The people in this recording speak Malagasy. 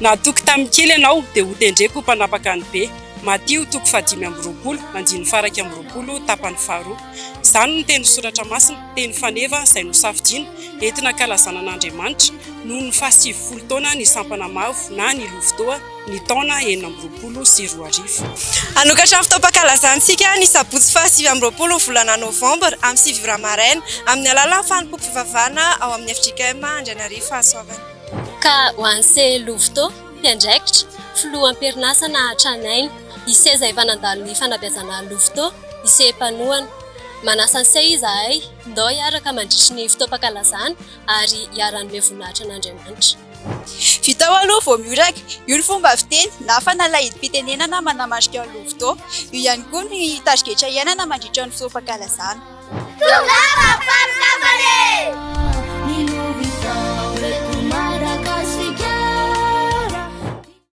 Natoky tamin'ny kely ianao, dia hotendreko ho mpanapaka ny be. Matio toko faha-25, andininy faha-21, tapany faharoa. Izany no teny soratra masina, teny faneva izay nosafidiana entina hankalazana an'Andriamanitra noho ny faha-90 taona ny sampana mavo na ny Louveteau ny taona 2026. Hanokatra ny fotoam-pankalazantsika ny sabotsy faha 29 ny volana novambra amin'ny 9 ora maraina amin'ny alalan'ny fanompoam-pivavahana ao amin'ny fjkm Andrianarivo Fahasoavana. Ka ho an'i Se Louveteau, mpiandraikitra, filoha am-perinasa na tranainy, i Se izay efa nandalo ny fanabeazana Louveteau, i Se mpanohana. Manasa an'i Se izahay, ndao hiaraka mandritry ny fotoam-pankalazana ary hiara-hanome voninahitra an'Andriamanitra. Vitao aloha vao mioraka. Io ny fomba fiteny na fanalahidim-pitenenana manamarika ny Louveteau. Io ihany koa ny tarigetra iainana mandritra ny fotoam-pankalazana. Tongava fa.